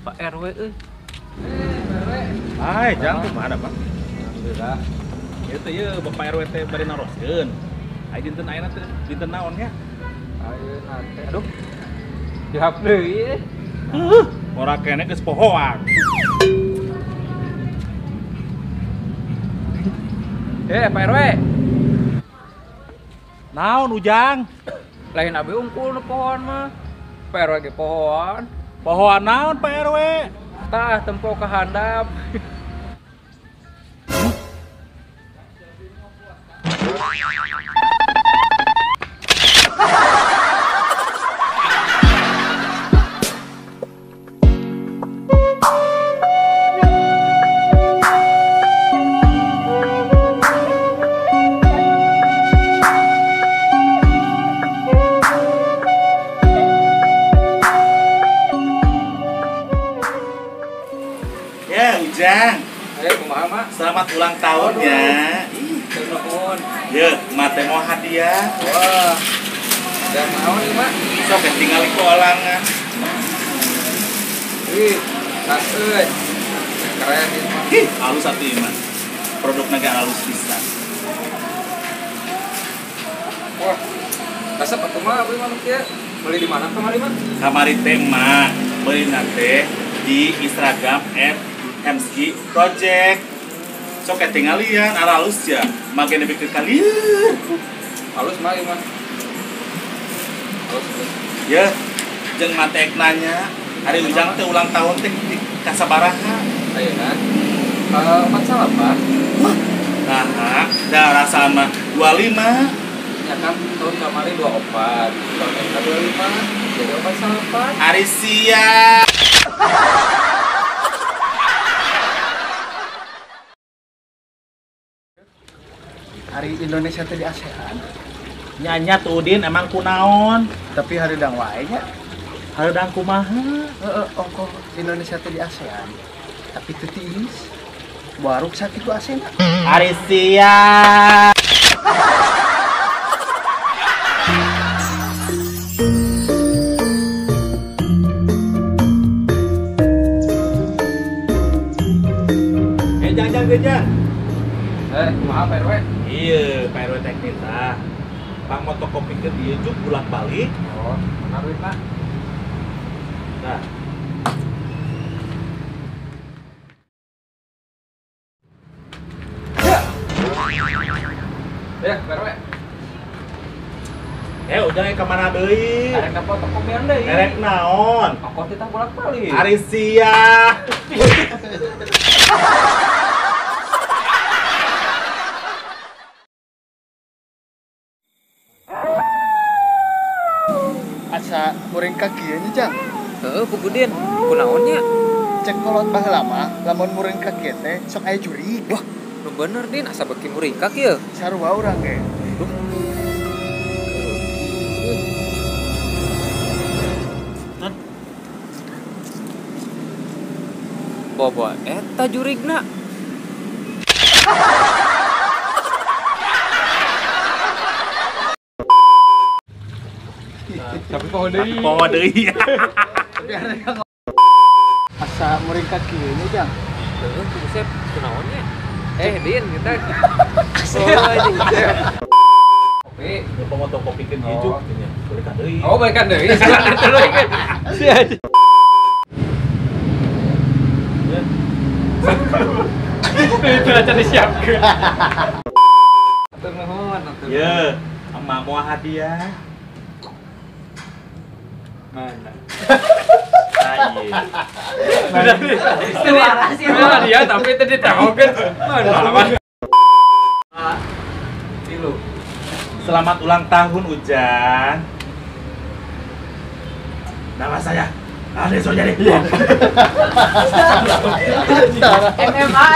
Pak RW euy. RW. Hai, jang kumaha Pak? Alhamdulillah. Ieu teh ieu Bapak RW teh bari naroskeun. Ai dinten ayeuna teh dinten naon nya? Ayeuna teh aduh. Dihap deui. Heuh, ora kene geus pohoan. Pak RW. Naon Ujang? Lain abi unggul nu pohoan mah. Pak RW ge pohoan. Pohoan naon Pak RW? Tah tempo ka handap. Ya, Ujang. Ayo kumaha, Mak? Selamat ulang tahun ya. Nuhun. Ye, mate mau hadiah. Wah. Dan mau nih, Mak. Sok tinggal ku olangan. Wih, tas euy. Keren ieu mah. Ih, halus atuh ieu mah. Produkna ge halus pisan. Wah. Resep atuh mah abdi mah kieu. Beli di mana kamari mah? Kamari teh mah beulina teh di Instagram @hemski project. Sok ketinggalian alus ya, make nepi ke kalieu. Halus mah ieu mah. Halus. Ya, jeung matek nanya, hari Ujang teh ulang tahun teh di kasabaraha? Ayeuna. 48. Wah, nah, da rasaan mah 25. Ya kan tahun kamari 24, tahun eta 25, jadi 48. Ari sia. Hari Indonesia teh di ASEAN. Nya tuh Udin emang kunaon? Tapi hareudang wae nya. Hareudang kumaha? Heeh, ongkoh Indonesia teh di ASEAN. Tapi teu tiis. Waruk sakitu ASEAN. Ari sia. Jang. Kumaha Pak RW? Iya, Pak RW teh minta pang motokopikeun ieu juk bolak-balik. Oh, mana duitna? Nah. Ya. Ya, Pak RW. Ujang ka mana deui? Arek ka fotokopian deui. Erek naon? Ongkoh titah bolak-balik. Ari sia. Asa muring kaki nya Jang. Heeh, Bu Gudin. Kunaon nya? Cek kolot baheula mah lamun muring kaki teh sok aya jurig. Wah, nu bener Din, asa beuki muring kaki ye. Sarua urang ge. Bawa eta jurigna. Tapi poho deui. Poho deui. Asa muring kaki nya Jang. Heuh, Usep kunaon nya? Din kita. Oh, kopi, lupa motokopikeun ieu juk nya. Balikan deui. Oh, balikan deui. Si aja. Itu aja disiapkeun. Atur nuhun, atur. Ye, emak mau hadiah. Mana? Iya. Suara sih tapi itu ditahokeun. Mana? Tilu. Selamat ulang tahun Ujang. Nama saya Ade Sojadi. MMA.